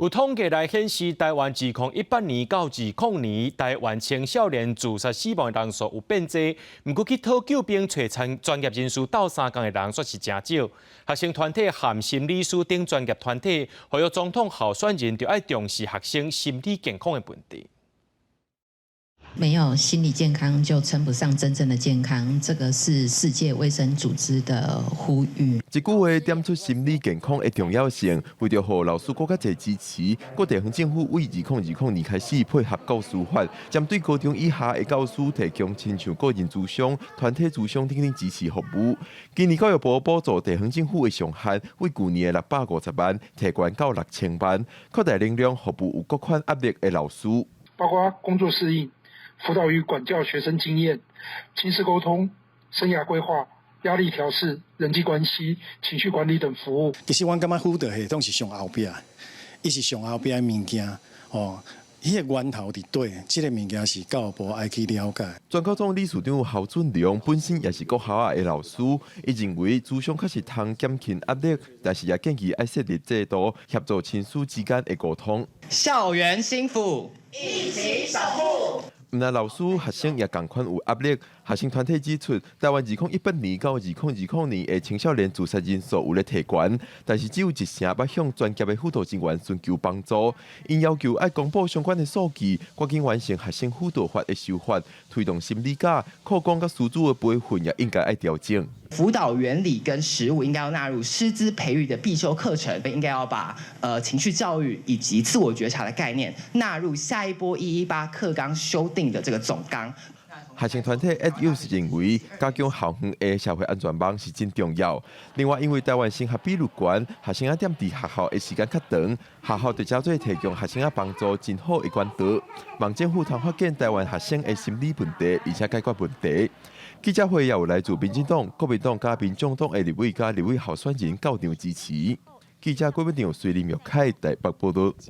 有統計來顯示，台灣2018年到20年，台灣青少年自殺死亡的人數有變濟，毋過去討救兵揣專業人士鬥相共的人卻是誠少。學生團體和心理師等專業團體，呼籲總統候選人著愛重視學生心理健康的問題。沒有心理健康就稱不上真正的健康，這個是世界衛生組織的呼籲。一句話點出心理健康的重要性，為著予老師閣較濟支持，各地方政府對2020年開始配合教師法，針對高中以下的教師提供親像個人諮商、團體諮商等等支持服務。今年教育部補助地方政府的上限，對舊年的650萬提懸到6000萬，擴大能量服務有各款壓力的老師，包括工作適應、輔導與管教學生經驗、親師溝通、生涯規劃、壓力調適、人際關係、情緒管理等服務。其實阮感覺輔導系統是上後壁，伊是上後壁的物件，哦，彼個源頭佇佗，這個物件是教育部愛去了解。全教總理事長侯俊良本身也是國校的老師，伊認為諮商確實通減輕壓力，但是也建議愛設立制度，協助親師之間的溝通。校園心輔，一起守護。毋但老師、學生也仝款有壓力。學生團體指出，台灣2018年到2020年的青少年自殺人數有咧提懸，但是只有一成捌向專業的輔導人員尋求幫助。𪜶要求愛公布相關的數據，趕緊完成學生輔導法的修法，推動心理教、課綱佮師資的培訓也應該愛調整。輔導原理跟實務應該要納入師資培育的必修課程，應該要把情緒教育以及自我覺察的概念納入下一波118課綱修訂的這個總綱。學生團體也有是認為，加強校園的社會安全網是真重要。另外，因為台灣升學比率懸，學生仔踮佇學校的時間較長，學校就遮做提供學生仔幫助真好的管道。望政府通發現台灣學生的心理問題，而且解決問題。記者會也有來自民進黨、國民黨佮民眾黨的立委佮立委候選人到場支持。記者郭文長、徐林玉凱台北報道。